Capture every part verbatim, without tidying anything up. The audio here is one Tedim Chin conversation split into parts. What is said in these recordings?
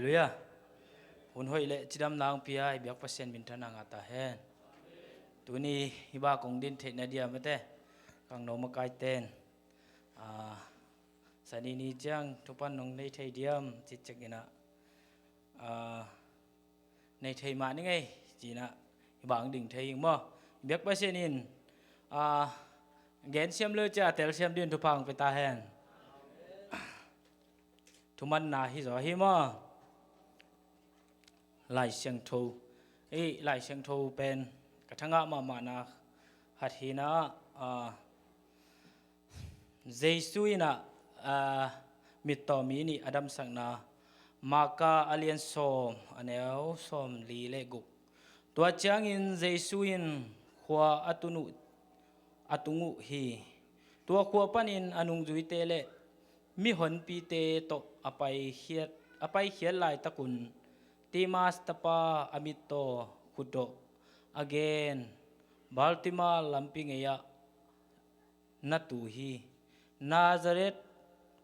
Halleluiah. Hun hoih le cidamna hong pia i biak Pasian minthanna ngah ta hen. Tuni hih bak kong din theihna dia mate, kangno makaiten, ah, Sani ni ciang thupan nong nei thei diam cih ciangin ah, ah, nei thei mah ni ngei ci-in ah hih bak ding thei ing maw. Biak Pasian in, ah, gen siam lo cia tel siam ding thupha hong pia ta hen. Thumanna hi zaw hi maw. Lai Siangtho, ei, Lai Siangtho pen ka thangah mahmahna khat hi-in ah, ah, Jesu in ah, ah, mittaw mi nih a damsakna, Marka a lian sawm, a neu sawmli le guk. Tua ciangin Jesu in khua a tun uh, a tung uh hi. Tua khua panin a nungzuite le mihonpite tawh a paikhiat, a paikhiat laitakun Timas tapa a mittaw khutdawh a gen Bartima lampi ngei-ah na tu hi. Nazareth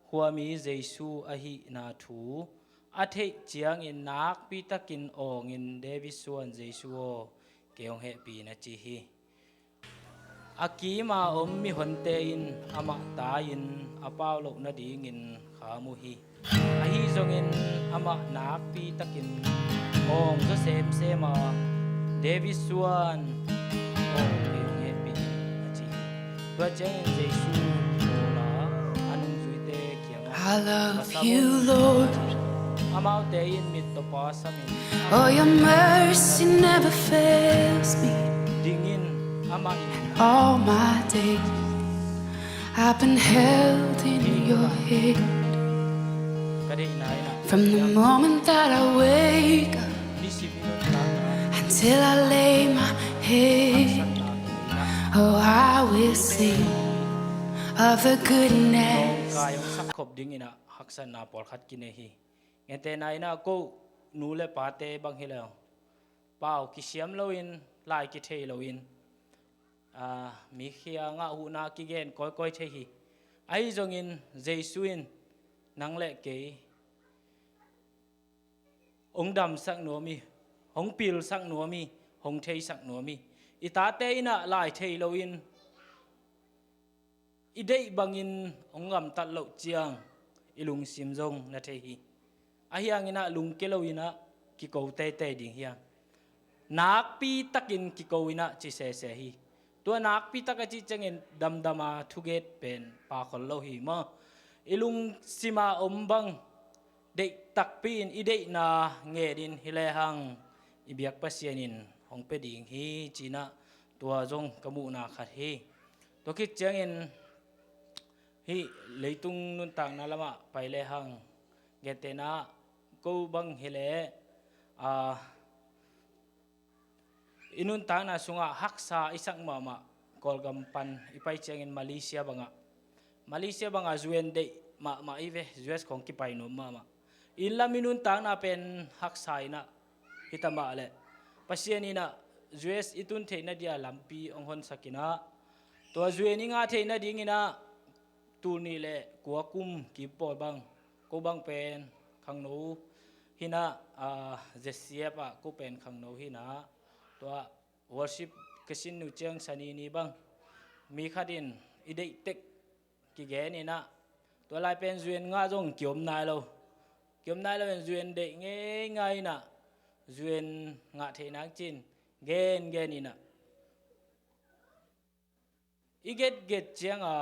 khuami Jesu ahihna thu a theih ciangin nakpitakin awngin, "David suan Jesu aw, kei hong hehpih in," a ci hi. A kima om mihonte in amah tai-in a pau loh nadingin kham uh hi. Ahi zongin amah nakpitakin awng zaw semsem a, "David suan aw, kei hong hehpih in," a ci hi. Tua ciangin Jesu pawl a, a nungzuite kiangah, "I love you, Lord." Amaute in mittawpa samin, "Oh, your mercy never fails me." Dingin amah in, "All my days I've been held in your hand. Ka deihna in ah, from the moment that I wake up, nisim i nuntakna, until I lay my head, oh, I will sing of the goodness." Hong sakhop dingin ah haksatna pawlkhat kinei hi. Gentehna in ah ko nu le pate bang hi leh, pau kisiam loin, lai kithei loin, aa, mi kiangah huhna kigen kawikawi thei hi. Ahi zongin Jesu in nang le kei hong damsak nuam hi, hong pilsak nuam hi, hong theisak nuam hi. I tate in ah lai thei loin, i deih bangin hong gamtat loh ciang i lungsim zong na thei hi. Ahi hangin ah lungkia loin ah kiko teitei ding hi hang. Nakpitakin kiko in ah ci sese hi. Tua nakpitak a cih ciangin damdam a thugen pen pha khol lo hi maw. I lungsim a om bang deih takpi in i deihna ngenin hi lehang i biak Pasian in hong pia ding hi ci-in ah tua zong ka muhna khat hi. Tua khit ciangin hih leitung nuntakna lamah pai lehang, gentehna ko bang hi leh, aa, i nuntakna sungah haksa i sak mahmah Kawlgam pan i pai ciangin Malaysia bangah, Malaysia bangah U N deih mahmah i ve, U S khong kipai nuam mahmah. Inn lam i nuntakna pen haksa in ah hi ta mah leh, Pasian in ah U S i tun theihna dia lampi hong honsak in ah, tua U N i ngah theihna dingin ah tul nih le kua kum kim pawl bang, ko bang pen khangno hi-in ah, aa, Z C F ah ko pen khangno hi-in ah, tua worship ka sin uh ciang Sani ni bang mi khat in i deih tek kigen in ah, tua lai pen U N ngah zong kiom nai lo. Kiom nai lo in U N deih ngeingai in ah, U N ngah theih nang ci-in gengen in ah, i getget ciang a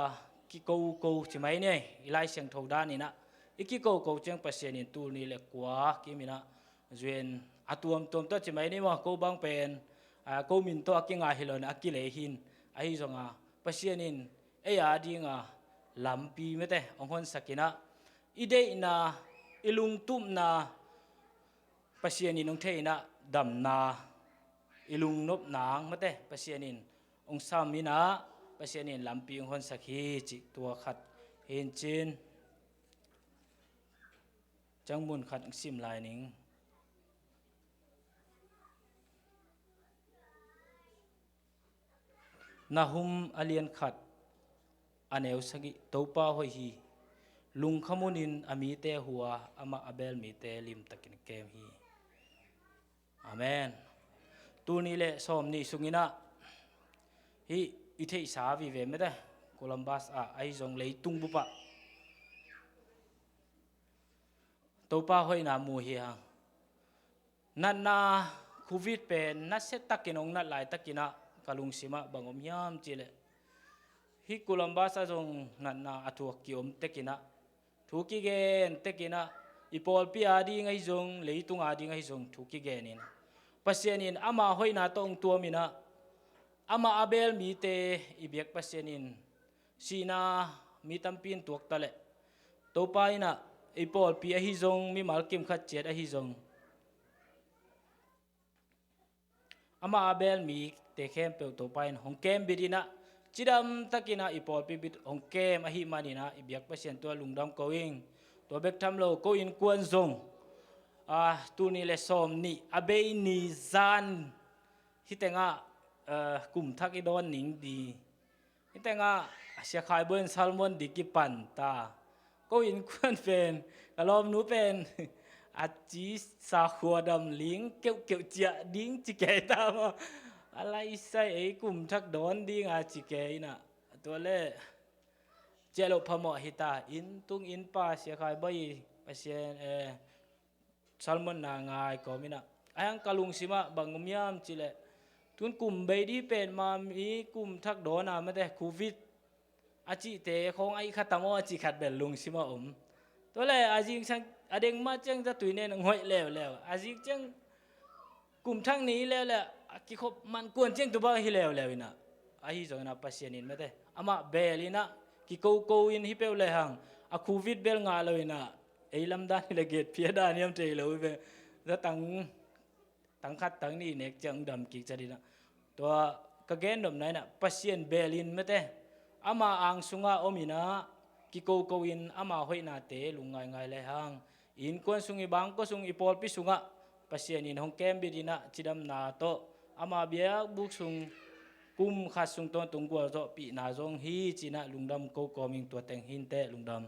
kikoko ci mai ni, i Lai Siangtho dan in ah, i kikoko ciang Pasian in tul nih le kua kim in ah U N a tuamtuam tawh ci mai ni maw, ko bang pen, aa, ko min tawh a kingai hi lo in a kilei hi-in, ahi zong a Pasian in ei a ding a lampi mate hong honsak in ah, i deihna, i lungtupna Pasian in hong thei in ah, damna, i lungnop nang mate Pasian in hong sam in ah, Pasian in lampi hong honsak hi cih tua khat hi-in cin, ciang mun khat hong sim lai ning. Nahum a lian khat, a neu sagih, Topa hoih hi. lungkham hunin a mite hua, amah a beel mite limtakin kem hi. Amen. Tul nih le sawm nih sunginah hih i theihsa vive mete, Columbus ah ahi zong leitung bupah Topa hoihna mu hi hang. Natna, covid pen nasia takin hong nat laitakinah ka lungsimah bang om hiam cihleh, hih Columbus ah zong natna a thuak kiom tekinah, thu kigen tekinah, i pawlpi ading ahi zong, leitung ading ahi zong thu kigenin, Pasian in ama hoihna tawh hong tuaminah, ama a beel mite i biak Pasian in sihna mi tampi in tuakta leh, Topa innah i pawlpi ahi zong, mimal kimkhat ciat ahi zong, ama a beel mite khempeuh Topa in hong kem bit innah, cidam takinah i pawlpi bit hong kem ahih maninah i biak Pasian tua lungdam ko ing. Tua bek tham lo, ko innkuan zong, ah, tul nih le sawm nih a bei ni zan hih tengah, ah, kum thak i dawn ning di. Hih tengah a Sia Khai Bawi in sermon di kipan ta. Ko innkuan pen, ka lawmnu pen a ci sa khua dam ling keuhkeuh ciah ding ci kei ta maw. A laisai ei kum thak dawn dinga ci kei innah. Tua le ciah loh phamawh hi ta. Inn tung inn pa Sia Khai Bawi Pasian, eh, sermon na ngai kawm innah, a hiang ka lungsimah bang om hiam cihleh, tun kum bei di pen ma mi kum thak dawn a mate, covid a cihte khawng a ih kha tam aw a cih khat bel lungsimah om. Tua le a zingsang a deng mah ciang zatui nen a ngoih leuleu, a zing ciang kum thak ni leuleu, a kikhop man kuan ciang tu bang hi leuleu innah. Ahi zong innah Pasian in mate, amah beel innah kikoko in hi peuh le hang, a covid bel ngah lo innah, ei lamdan hi le gate phia dan hiam thei lo hi ve. Zatang, tang khat tang nih nek ciang dam kik cat innah. Tua ka gen nopna innah Pasian beel in mate, ama ang sungah om innah kikoko in ama hoihnate lung ngaingai le hang, i innkuan sung, i bangkua sung, i pawlpi sungah Pasian in hong kem bit innah cidamna tawh ama biakbuk sung kum khat sung tawntung gualzawhpihna zong hi ci innah lungdam ko kawm ing. Tua teng hi inteh, lungdam.